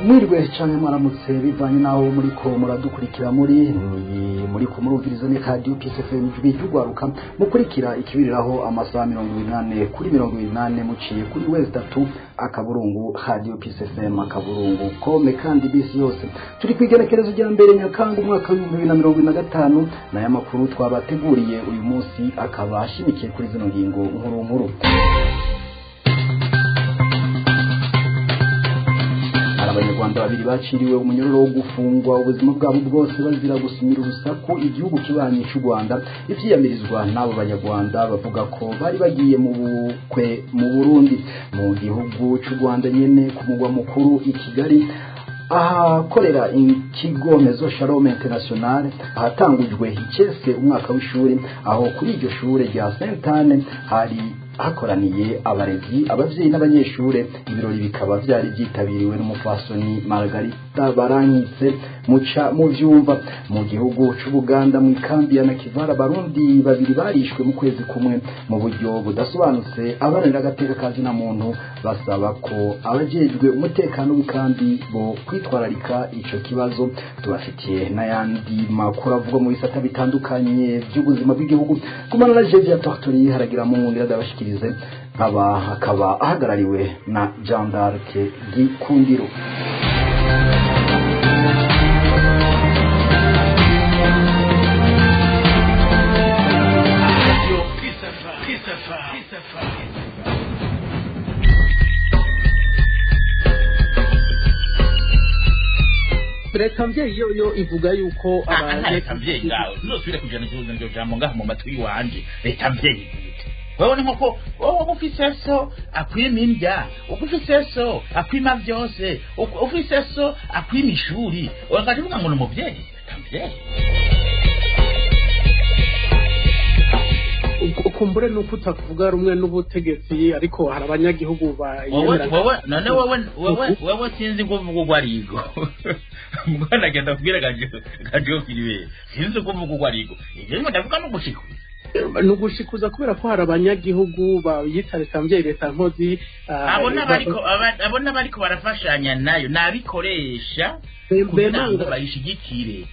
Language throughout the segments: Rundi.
Mwiriwe canke mwaramutse, bivanye naho muriko muradukurikira. Muri ko murumviriza ni Radio Peace FM, ijwi ry'ugwaruka. Mukurikira ikibiriraho amasaha 24/24, muciye kuri www.radiopeacefm.com. Kandi bisi yose turi kwigerekerezo rya 1 Nyakanga umwaka w'2025. N'aya makuru twabateguriye uyu munsi akaba ashimikiye kuri zino ngingo nkuru nkuru. Abanyarwanda babiri baciriwe umunyororo wo gufungwa ubuzima bwabo bwose bazira gusumira urusaku igihugu kibanyi cy'u Rwanda. Ivyiyamirizwa n'abo banyarwanda bavuga ko bari bagiye mu bukwe mu Burundi. Mu gihugu cy'u Rwanda nyene, ku mugwa mukuru i Kigali, ahakorera ikigo Maison Shalom International, ahatangujwe icese umwaka w'ishuri, aho kuri iryo shure rya Sainte Anne hari hakoraniye abarezi, abavyeyi n'abanyeshure. Ibirori bikaba vyari vyitabiriwe n'umupfasoni Margarita Barankitse, muca mu vyumva. Mu gihugu c'Ubuganda, mu ikambi ya Nakivara, abarundi babiri barishwe mu kwezi kumwe mu buryo budasobanutse. Abaharanira agateka ka zina muntu basaba ko abajejwe umutekano w'ikambi bo kwitwararika ico kibazo. Tubafitiye n'ayandi makuru avugwa mu bisata bitandukanye by'ubuzima bw'igihugu. Kumana na Jevia Tortori haragira mu nkundira ndabashikirize, aba akaba ahagarariwe na Jean d'Arc Gikundiro. Peace FM. Peace FM. Leta mvyeyi yoyo ivuga yuko Leta mvyeyi ngawe ntuzosubire kujana iryo jambo ngaho mu matwi iwanje. Leta mvyeyi gute? Wewe ni nkoko wowe ufise so akwima indya, ufise so akwima vyose, ufise so akwima ishuri, uragaje uvuga ngo ni umuvyeyi? Leta mvyeyi. Ukumbure nuko utakuvuga rumwe n'ubutegetsi, ariko hari abanyagihugu wowe bayemera. Wowe none wewe sinzi ko uvuga uko arigo mwana agenda kubwira gajo kiriwe, sinzi ko uvuga uko arigo. Ivyo ndimo ndavuga no gushikuza. Ni ugushikuza kubera ko hari abanyagihugu bayita leta mvyeyi, leta nkozi. Abo n'abariko abo n'abariko barafashanya nayo nabikoresha kugira ngo bemanga bayishigikire.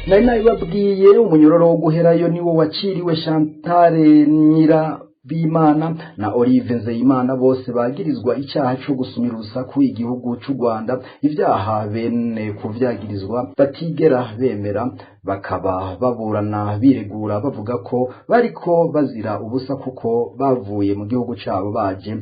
Nari nabibabwiye, umunyororo wo guherayo niwo waciriwe Chantal Nyirabimana na Olive Nzeyimana, bose bagirizwa icyaha cyo gusumira urusaku igihugu cy'u Rwanda, ibyaha bene kuvyagirizwa batigera bemera, bakaba baburana biregura bavuga ko bariko bazira ubusa kuko bavuye mu gihugu cabo baje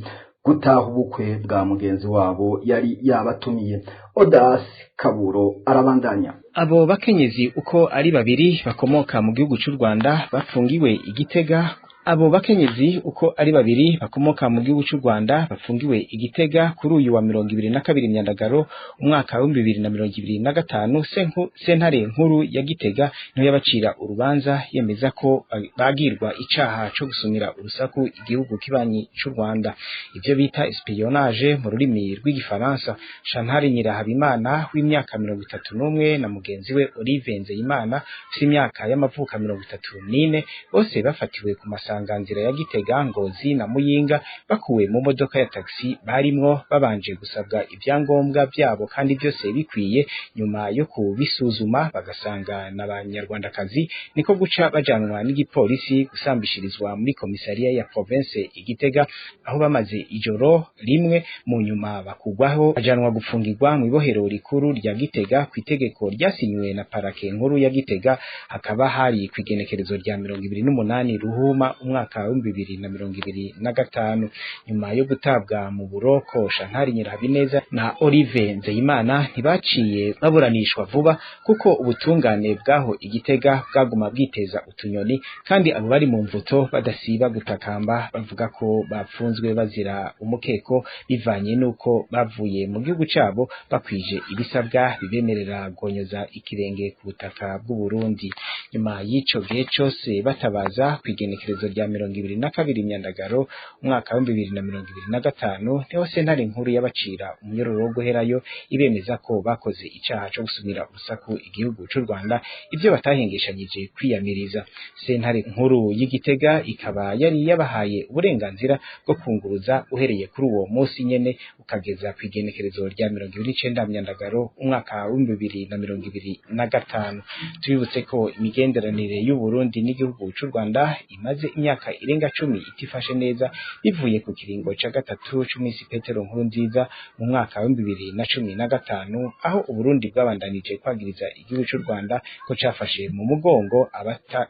gutaha ubukwe bwa mugenzi wabo yari yabatumiye. Odas Kaburo arabandanya. Abo bakenyezi uko ari babiri bakomoka mu gihugu cy'u Rwanda bafungiwe Igitega. Abo bakenyezi uko ari babiri bakomoka mu gihugu cy'u Rwanda bafungiwe Igitega kuri uyu wa 22 Myandagaro umwaka w'2025, sentare nkuru ya Gitega niho yabacira urubanza, yemeza ko bagirwa icaha co gusumira urusaku igihugu kibanyi cy'u Rwanda, ivyo bita espionnage mu rurimi rw'igifaransa. Chantal Nyirahabimana w'imyaka 31 na mugenzi we Olive Nzeyimana ufite imyaka y'amavuka 34, bose bafatiwe ku masanganzira ya Gitega, Ngozi na Muyinga, bakuwe mu modoka ya taxi barimwo, babanje gusabwa ibyangombwa byabo kandi byose bikwiye. Nyuma yo kubisuzuma bagasanga n'abanyarwandakazi, niko guca bajanwa n'igipolisi gusambishirizwa muri komisariya ya province Igitega, aho bamaze ijoro rimwe. Mu nyuma bakugwaho bajanwa gufungirwa mu ibohero rikuru rya Gitega ku itegeko ryasinywe na parake nkuru ya Gitega, hakaba hari ku igenekerezo rya 28 Ruhuma umwaka w'2025. Nyuma yo gutabwa mu buroko, Chantal Nyirahabineza na Olive Nzeyimana ntibaciye baburanishwa vuba, kuko ubutungane bwaho Igitega bwaguma bwiteza utunyoni, kandi abo bari mu mvuto badasiba gutakamba bavuga ko bapfunzwe bazira umukeko, bivanye n'uko bavuye mu gihugu cabo bakwije ibisabwa bibemerera gonyoza ikirenge ku butaka bw'u Burundi. Nyuma y'ico gihe cose batabaza, ku igenekerezo rya 22 Myandagaro umwaka wa 2025 niho sentare nkuru y'abacira umunyororo wo guherayo ibemeza ko bakoze icaha co gusumira urusaku igihugu c'u Rwanda ivyo batahengeshanyije kwiyamiriza. Sentare nkuru y'Igitega ikaba yari yabahaye uburenganzira bwo kunguruza uhereye kuri uwo munsi nyene ukageza kw'igenekerezo rya 29 Myandagaro umwaka wa 2025. Tubibutse ko imigenderanire y'u Burundi n'igihugu c'u Rwanda imaze imyaka irenga 10 itifashe neza bivuye ku kiringo ca gatatu c'umisi Petero Nkurunziza mu mwaka wa 2015 aho Uburundi bwabandanije kwagiriza igihugu c'u Rwanda ko cafashe mu mugongo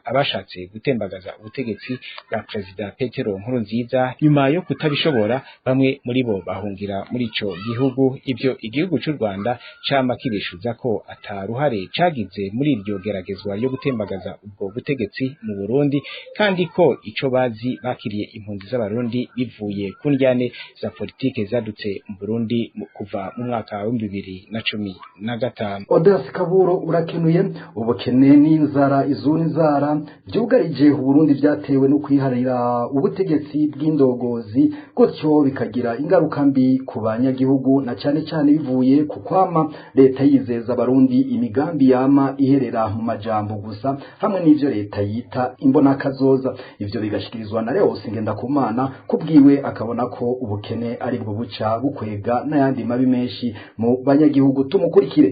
abashatse gutembagaza ubutegetsi bwa Perezida Petero Nkurunziza. Nyuma yo kutabishobora bamwe muri bo bahungira muri ico gihugu. Ivyo igihugu c'u Rwanda cama kibishuza ko ataruhare cagize muri iryo geragezwa ryo gutembagaza ubwo butegetsi mu Burundi, kandi ko ico bazi bakiriye impunzi z'abarundi bivuye ku njyane za politike zadutse mu Burundi kuva mu mwaka wa 2015. Odas Kaburo urakenuye. Ubukene n'inzara izuni nzara byugarije Burundi byatewe no kwiharira ubutegetsi bw'indogozi, gutyo bikagira ingaruka mbi ku banyagihugu na cyane cyane bivuye ku kwama leta yizeza abarundi imigambi yama iherera mu majambo gusa hamwe n'ivyo leta yita imbonakazoza. Ivyo bigashikirizwa na Leos Ngendakumana kubwiwe akabona ko ubukene ari bwo buca bukwega n'ayandi mabi menshi mu banyagihugu. Tumukurikire.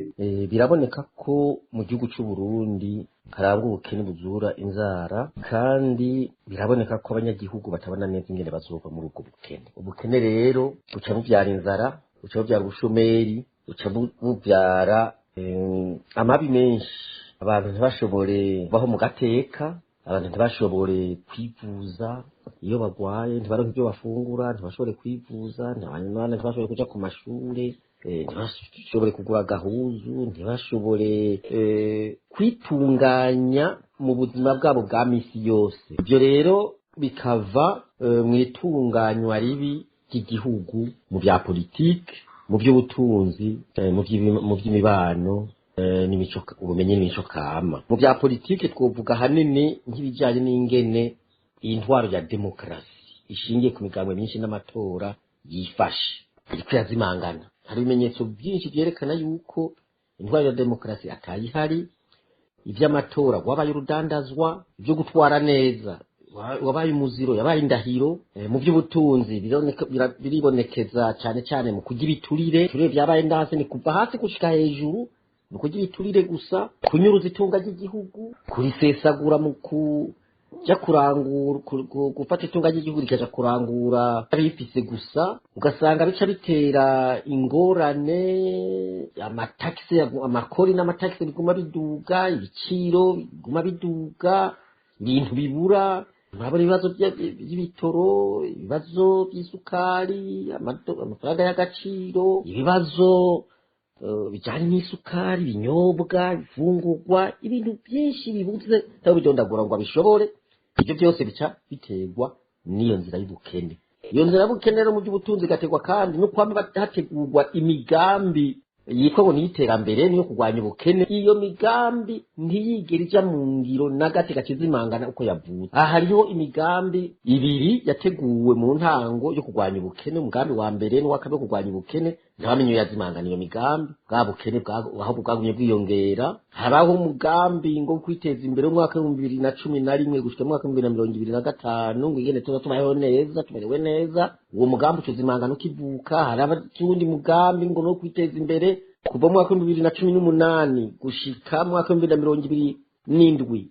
Biraboneka ko mu gihugu c'u Burundi harangwa ubukene buzura inzara, kandi biraboneka ko abanyagihugu batabona neza ingene bazova muri ubwo bukene. Ubukene rero buca buvyara inzara, buca buvyara ubushomeri, buca buvyara amabi menshi. Abantu ntibashobore kubaho mu gateka, abantu ntibashobore kwivuza iyo bagwaye, ntibaronke ibyo bafungura, ntibashobore kwivuza, abana ntibashobore kuja ku mashure, ntibashobore kugura agahuzu, ntibashobore kwitunganya mu buzima bwabo bwa misi yose. Ibyo rero bikava mu itunganywa ribi ry'igihugu mu bya politike, mu by'ubutunzi, mu by'imibano n'imico, ubumenyi n'imico kama. Mu bya politike twovuga ahanini nk'ibijyanye n'ingene intwaro ya demokarasi ishingiye ku migambi myinshi n'amatora yifashe iriko irazimangana. Hari ibimenyetso byinshi byerekana yuko intwaro ya demokarasi atayihari, iby'amatora wabaye urudandazwa, ibyo gutwara neza wabaye umuziro, yabaye indahiro. Mu by'ubutunzi biribonekeza cyane cyane mu kugira iturire. Iturire byabaye ndanse, ni kuva hasi gushika hejuru, ni kugira iturire gusa, kunyuruza itunga ry'igihugu, kurisesagura mu kuja kurangura, gufata itunga ry'igihugu rikaja kurangura abifise gusa, ugasanga bica bitera ingorane. Amatakisi, amakori n'amatakisi biguma biduga, ibiciro biguma biduga, ibintu bibura. Murabona ibibazo by'ibitoro, ibibazo by'isukari, amafaranga y'agaciro, ibibazo bijyanye n'isukari, ibinyobwa, ibifungurwa, ibintu byinshi bibuze cyangwa bidondagura ngo abishobore. Ibyo byose bica biterwa n'iyo nzira y'ubukene. Iyo nzira y'ubukene rero mu by'ubutunzi igaterwa kandi no kwama hategurwa imigambi yitwa ngo n'iterambere niyo kurwanya ubukene. Iyo migambi ntiyigera ija mu ngiro na gati gakizimangana uko yavutse. Aha hariho imigambi ibiri yateguwe mu ntango yo kurwanya ubukene, umugambi wa mbere n'uwa kabiri wo kurwanya ubukene. Ntibamenye iyo yazimangana iyo migambi, bwa bukene ahubwo bwagumye bwiyongera. Habaho umugambi ngo kwiteza imbere umwaka 2011 gushika mu mwaka 2025, ngo ingene tuba tubayeho neza, tumerewe neza. Uwo mugambi ucuzimangana ukivuka. Haraba uwundi mugambi ngo no kwiteza imbere kuva mu mwaka 2018 gushika mu mwaka 2027.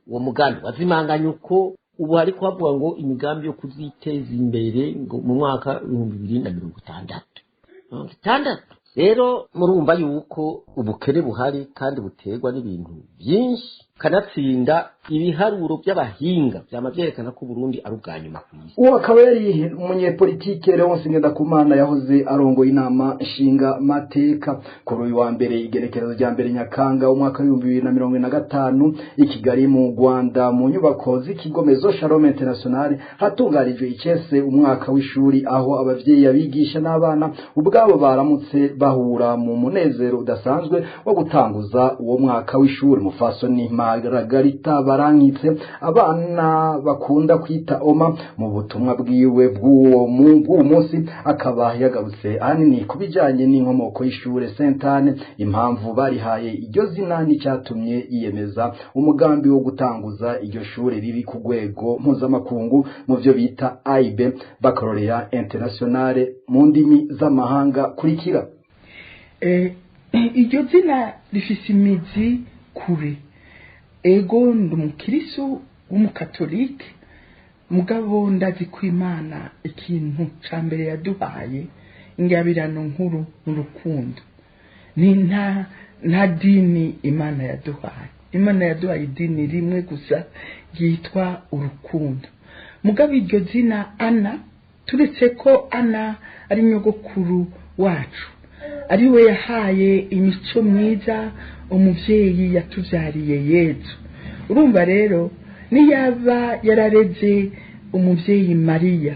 Uwo mugambi wazimanganye uko. Ubu hariko havuga ngo imigambi yo kuziteza imbere ngo mu mwaka 2060. Rero murumva yuko ubukene buhari kandi buterwa n'ibintu byinshi, kanatsinda ibiharuro by'abahinga byama byerekana ko Burundi ari ubwa nyuma ku isi. Uwo akaba yari umunyepolitike Leonce Ngendakumana yahoze arongoye inama nshinga mateka. Kuri uyu wa mbere igerekerezo rya mbere Nyakanga umwaka w'ibihumbi 2025 i Kigali mu Rwanda mu nyubako z'ikigomezo Shalom International hatunganijwe icese umwaka w'ishuri, aho abavyeyi, abigisha n'abana ubwabo baramutse bahura mu munezero udasanzwe wo gutanguza uwo mwaka w'ishuri. Mufasoni Margarita Barankitse abana bakunda kwita Oma. Mu butumwa bwiwe bw'uwo munsi akaba yagarutse ahanini ku bijanye n'inkomoko y'ishure Sainte-Anne, impamvu barihaye iryo zina n'icyatumye yiyemeza umugambi wo gutanguza iryo shure riri ku rwego mpuzamakungu mu byo bita AIB, Baccalauréat International mu ndimi z'amahanga. Kurikira. Iryo zina rifise imizi kure. Ego, ndi umukirisu w'umukatolike, mugabo ndazi ko Imana ikintu ca mbere yaduhaye, ingabirano nkuru, mu rukundo. Ni nta dini Imana yaduhaye. Imana yaduhaye idini rimwe gusa ryitwa urukundo. Mugabo iryo zina Ana, turetse ko Ana ari nyogokuru wacu, ari we yahaye imico myiza umuvyeyi yatuvyariye Yezu. Urumva rero, niyaba yarareze umuvyeyi Mariya,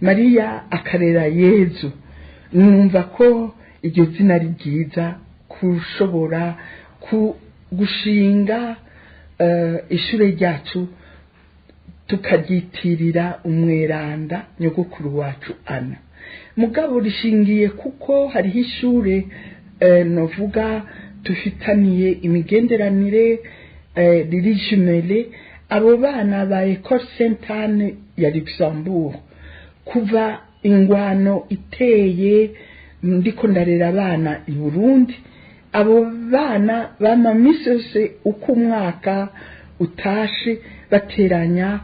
Mariya akarera Yezu, numva ko iryo zina ari ryiza kushobora gushinga ishure ryacu, tukaryitirira umweranda nyogokuru wacu Ana. Mugabo rishingiye kuko hariho ishure novuga tufitaniye imigenderanire, riri jumelé. Abo bana ba Ecole Sainte-Anne ya Luxembourg, kuva ingwano iteye ndiko ndarera abana i Burundi, abo bana bama misi yose uko umwaka utashe bateranya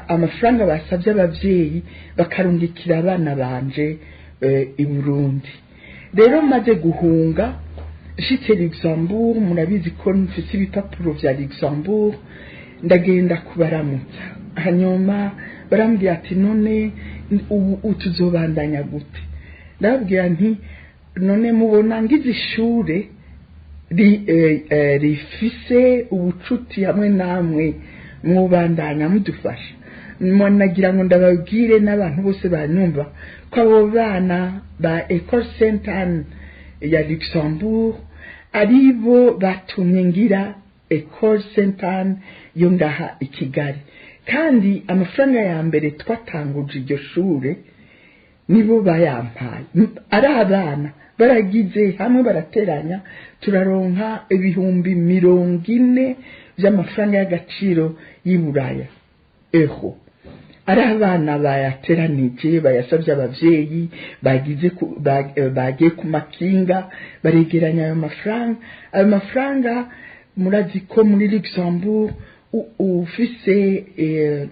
amafaranga basabye abavyeyi, bakarungikira abana banje i Burundi. Rero maze guhunga nshitse Luxembourg, murabizi ko mfise ibipapuro vya Luxembourg, ndagenda kubaramutsa. Hanyuma barambwira ati: "None ubu tuzobandanya gute?" Ndababwira nti: "None mubona ngize ishure rifise ubucuti hamwe namwe, mwubandanya mudufasha?" Nagira ngo ndababwire n'abantu bose banyumva ko abo bana ba Ecole Sainte Anne ya Luxembourg ari bo batumye ngira Ecole Sainte Anne yo ngaha i Kigali. Kandi amafaranga ya mbere twatanguje iryo shure nibo bayampaye. Ari abana baragize hamwe barateranya, turaronka 40,000 by'amafaranga y'agaciro y'i Buraya, eho ari abana bayateranije, bayasabye abavyeyi, bagize bagiye ku makinga baregeranya ayo mafaranga. Ayo mafaranga, murazi ko muri Luxembourg ufise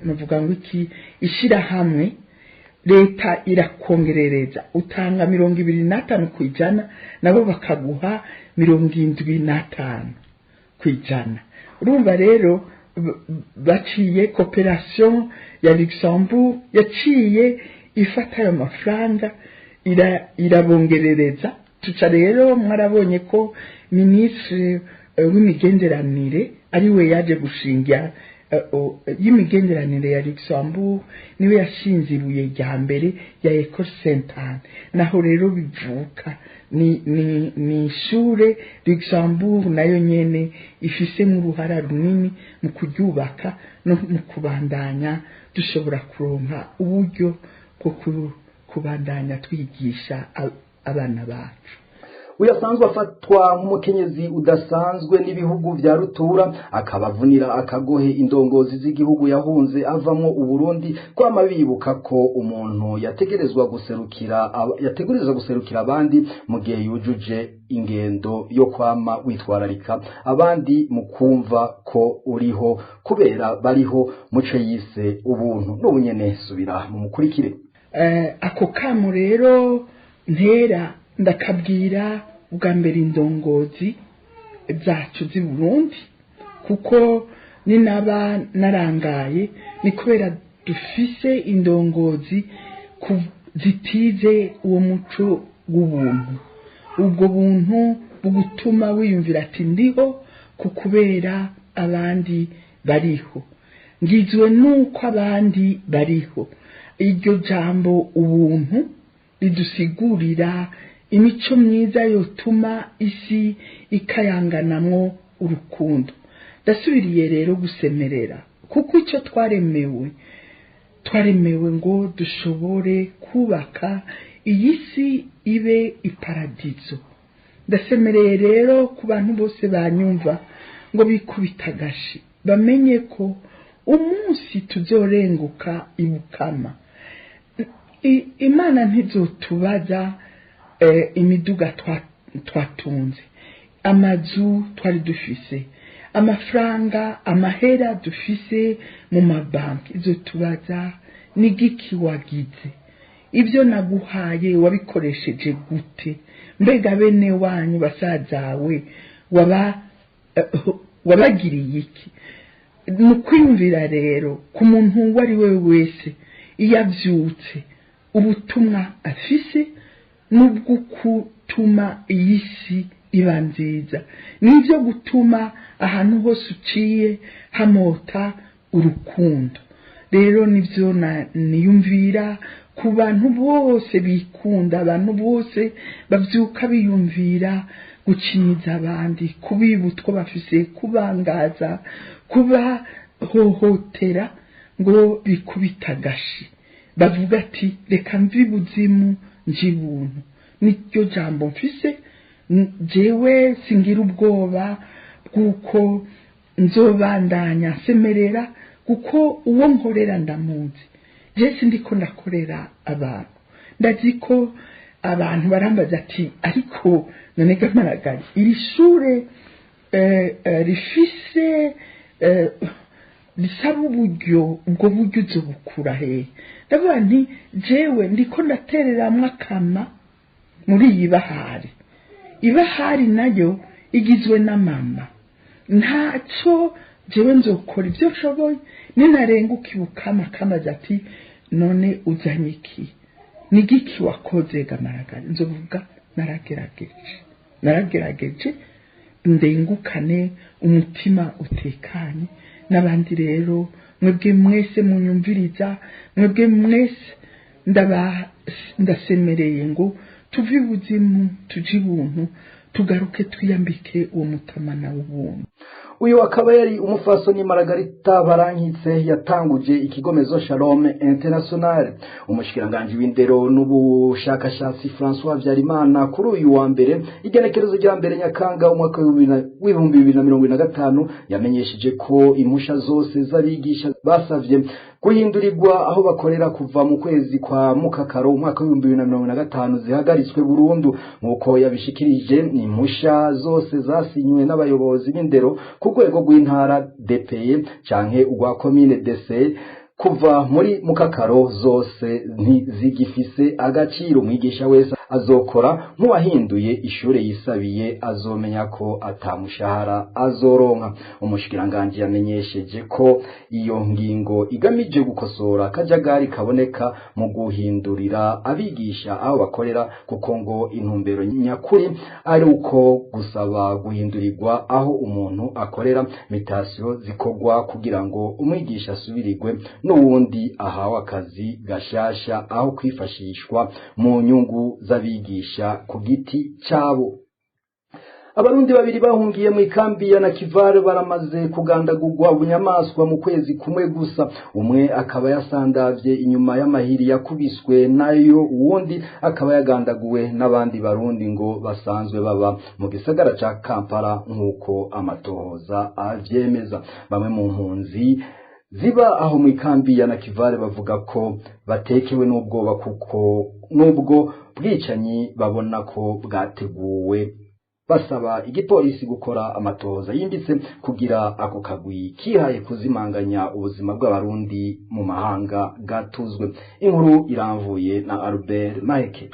novuga ngo iki, ishirahamwe, leta irakongerereza. Utanga 25%, nabo bakaguha 75%. Urumva rero baciye coopération ya Luxembourg yaciye ifata ayo mafaranga irabongerereza. Tuca rero mwarabonye ko minisitiri w'imigenderanire ari we yaje gushinga y'imigenderanire ya Luxembourg, niwe yashinze ibuye rya mbere ya Ecole Sainte-Anne. Naho rero bivuka ni ishure Luxembourg nayo nyene ifisemo uruhara runini mu kuryubaka no mu kubandanya dushobora kuronka uburyo bwo kubandanya twigisha abana bacu. Uyu asanzwe afatwa nk'umukenyezi udasanzwe n'ibihugu vya rutura, akaba avunira akagohe indongozi z'igihugu yahunze avamwo Uburundi kwama bibuka ko umuntu yategerezwa guserukira abandi mu gihe yujuje ingendo yo kwama witwararika abandi, mu kumva ko uriho kubera bariho, muco yise ubuntu. N'ubunyene subira mu mukurikire. Ako kamo rero ntera, ndakabwira bwa mbere indongozi zacu z'i Burundi, kuko ninaba narangaye ni kubera dufise indongozi zitize uwo muco w'ubuntu, ubwo buntu bugutuma wiyumvira ati: "Ndiho ku kubera abandi bariho, ngizwe n'uko abandi bariho." Iryo jambo ubuntu ridusigurira imico myiza yotuma isi ikayanganamwo urukundo. Ndasubiriye rero gusemerera, kuko icyo twaremewe, twaremewe ngo dushobore kubaka iyi si ibe iparadizo. Ndasemereye rero ku bantu bose banyumva ngo bikubita agashi, bamenye ko umunsi tuzorenguka ibukama, Imana ntizotubaza imiduga twatunze, amazu twari dufise, amafaranga, amahera dufise mu mabanki. Izotubaza n'igiki wagize, ibyo naguhaye wabikoresheje gute, mbega bene wanyu basazawe wabagiriye iki? Mu kwiyumvira rero ku muntu uwo ari we wese, iyo abyutse, ubutumwa afise n'ubwo gutuma iyi si iba nziza, nibyo gutuma ahantu hose uciye hamota urukundo. Rero nibyo niyumvira ku bantu bose bikunda, abantu bose babyuka biyumvira gucinyiza abandi, kubiba utwo bafise, kubangaza, kubahohotera, ngo bikubita agashi, bavuga ati reka mvi buzimu njibuntu. Niryo jambo mfise jewe, singira ubwoba bw'uko nzobandanya nsemerera, kuko uwo nkorera ndamuzi. Je sindiko ndakorera abantu, ndazi ko abantu barambaza ati ariko none gamaragari iri shure rifise risaba uburyo, ubwo buryo uzobukura hehe? Ndavuga nti jewe ndiko ndatereramwo akama muri iyi bahari. Ibahari nayo igizwe na mama, ntacyo jewe nzokora ibyo nshoboye. Ninarenguka ibukama, kamaze ati none uzanye iki, nigiki wakoze gamaragari? Nzovuga naragerageje, naragerageje, ndengukane umutima utekanye. N'abandi rero mwebwe mwese munyumviriza, mwebwe mwese ndasemereye ngo tuve ibuzimu tuje ibuntu, tugaruke twiyambike uwo mutamana w'ubuntu. Uyu akaba yari umufasoni Margarita Barankitse yatanguje ikigomezo Shalom International. Umushikiranganji w'indero n'ubushakashatsi François Habyarimana, kuri uyu wa mbere igenekerezo rya 1 Nyakanga umwaka w'2025, yamenyesheje ko impusha zose z'abigisha basavye guhindurirwa aho bakorera kuva mu kwezi kwa Mukakaro umwaka w'2025 zihagaritswe burundu. Nk'uko yabishikirije, impusha zose zasinywe n'abayobozi b'indero ku rwego rw'intara DPE canke urwa komine DC kuva muri Mukakaro zose ntizigifise agaciro. Umwigisha wese azokora nk'uwahinduye ishure yisabiye azomenya ko atamushahara azoronka. Umushikiranganji yamenyesheje ko iyo ngingo igamije gukosora akajagari kaboneka mu guhindurira abigisha aho bakorera, kuko ngo intumbero nyakuri ari uko gusaba guhindurirwa aho umuntu akorera, mutation, zikorwa kugira ngo umwigisha asubirirwe n'uwundi ahawe akazi gashasha, aho kwifashishwa mu nyungu z'abigisha ku giti cyabo. Abarundi babiri bahungiye mu ikambi ya Nakivale baramaze kugandagurwa bunyamaswa mu kwezi kumwe gusa. Umwe akaba yasandavye inyuma y'amahiri yakubiswe nayo, uwundi akaba yagandaguwe n'abandi Barundi ngo basanzwe baba mu gisagara ca Kampala, nk'uko amatohoza avyemeza. Bamwe mu mpunzi ziba aho mu ikambi ya Nakivale bavuga ko batekewe n'ubwoba, kuko n'ubwo bwicanyi babona ko bwateguwe. Basaba igipolisi gukora amatohoza yimbitse kugira ako kagwi kihaye kuzimanganya ubuzima bw'Abarundi mu mahanga gatuzwe. Inkuru iramvuye na Albert Maheke.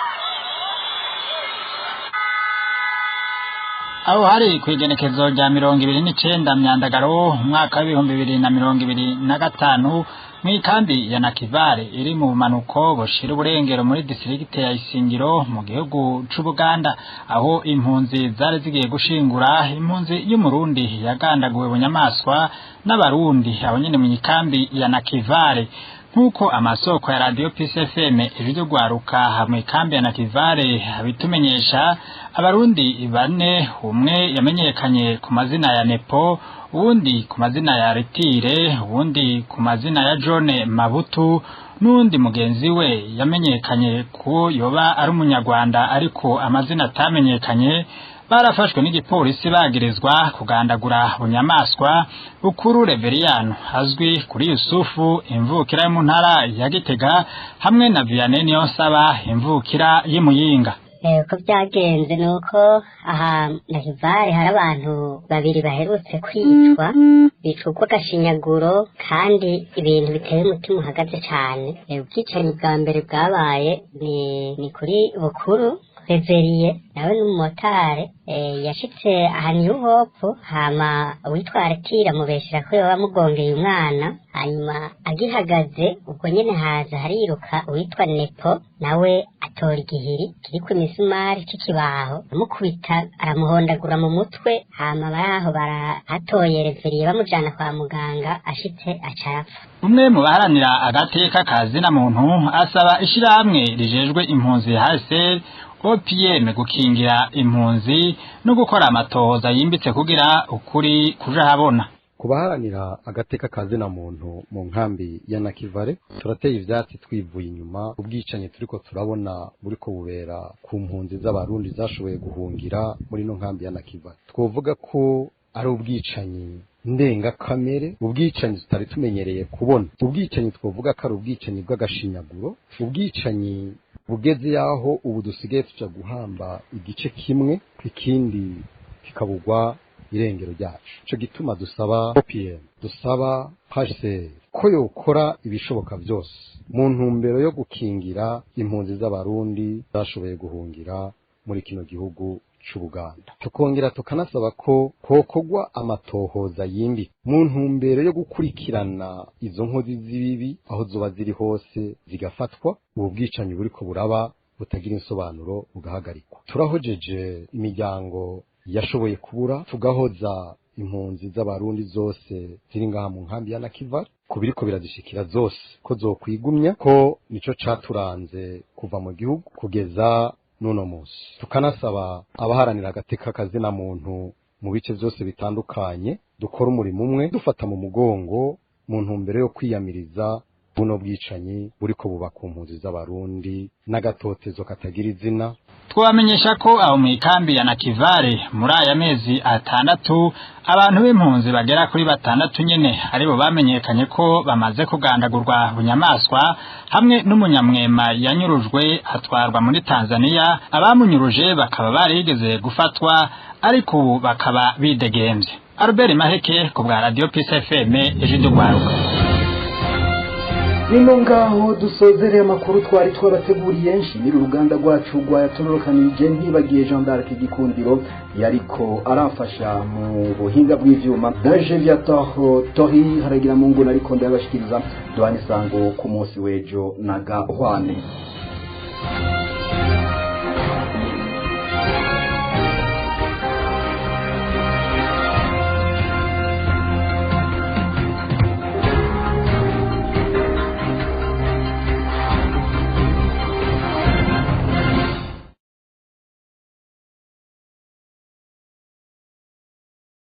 Aho hari ku igenekezo rya 29 Myandagaro umwaka w'2025, mw'ikambi ya Nakivale iri mu bumanuko bushira uburengero muri distrikte ya Isingiro mu gihugu c'Ubuganda, aho impunzi zari zigiye gushingura impunzi y'Umurundi yagandaguwe bunyamaswa n'Abarundi abo nyene mw'ikambi ya Nakivale. Nk'uko amasoko ya Radio Peace FM Ijwi ry'Urwaruka hamwe kambi ya Nakivale abitumenyesha, abarundi bane, umwe yamenyekanye ku mazina ya Nepo, uwundi ku mazina ya Retire, uwundi ku mazina ya John Mabutu, n'uwundi mugenzi we yamenyekanye ko yoba ari umunyarwanda ariko amazina atamenyekanye, barafashwe n'igipolisi bagirizwa kugandagura bunyamaswa Bukuru Reveriyano azwi kuri Yusufu, imvukira yo mu ntara ya Gitega, hamwe na Vianney Niyonsaba, imvukira y'Imuyinga. Uko byagenze ni uko aha Nakivale hari abantu babiri baherutse kwicwa, bicurwa agashinyaguro kandi ibintu biteye umutima uhagaze cyane. Ubwicanyi bwa mbere bwabaye ni kuri Bukuru Reveriye, nawe n'umumotari yashitse aha New Hope, hama uwitwa Aretira amubeshera ko yoba amugongeye umwana. Hanyuma agihagaze ubwo nyene haza hariruka uwitwa Nepo, nawe atora igihiri kiriko imisumari c'ikibaho, amukubita aramuhondagura mu mutwe. Hama baraho barahatoye Reveriye bamujana kwa muganga, ashitse aca arapfa. Umwe mu baharanira agateka ka zina muntu asaba ishirahamwe rijejwe impunzi HCR, OPM gukingira impunzi no gukora amatohoza yimbitse kugira ukuri kuja habona. Ku baharanira agateka ka zina muntu mu nkambi ya Nakivale, turateye ivyatsi twivuye inyuma ubwicanyi turiko turabona buriko bubera ku mpunzi z'abarundi zashoboye guhungira muri ino nkambi ya Nakivale. Twovuga ko ari ubwicanyi ndengakamere, ubwicanyi tutari tumenyereye kubona, ubwicanyi twovuga ko ari ubwicanyi bw'agashinyaguro, ubwicanyi bugeze yaho ubu dusigaye tuja guhamba igice kimwe, ikindi kikabugwa irengero ryacu. Ico gituma dusaba OPM, dusaba HCR ko yokora ibishoboka byose mu ntumbero yo gukingira impunzi z'abarundi zashoboye guhungira muri kino gihugu c'Ubuganda. Tukongera tukanasaba ko hokorwa amatohoza yimbitse mu ntumbero yo gukurikirana izo nkozi z'ibibi aho zoba ziri hose zigafatwa, ubu bwicanyi buriko buraba butagira insobanuro bugahagarikwa. Turahojeje imiryango yashoboye kubura, tugahoza impunzi z'abarundi zose ziri ngaha mu nkambi ya Nakivale ku biriko birazishikira zose, ko zokwigumya, ko nico caturanze kuva mu gihugu kugeza n'uno munsi. Tukanasaba abaharanira agateka kazina muntu mu bice byose bitandukanye dukora umurimo umwe dufata mu mugongo mu ntumbero yo kwiyamiriza buno bwicanyi buriko buba ku mpunzi z'abarundi n'agatotezo katagira izina. Twabamenyesha ko aho mu ikambi ya Nakivale muri aya mezi 6 abantu b'impunzi bagera kuri 6 nyene aribo bamenyekanye ko bamaze kugandagurwa bunyamaswa, hamwe n'umunyamwema yanyurujwe atwarwa muri Tanzania. Abamunyuruje bakaba barigeze gufatwa ariko ubu bakaba bidegemvye. Albert Maheke ku bwa Radio Peace FM Ijwi ry'Urwaruka. Nino ngaho dusozereye amakuru twari twabateguriye. Nshimira uruganda rwacu rwayatororokanije, ntibagiye Jean d'Arc Gikundiro yariko aramfasha mu buhinga bw'ivyuma, Daje Viator Tori haragira mu nguna, ariko ndabashikiriza duhana isango ku munsi w'ejo na gahwane.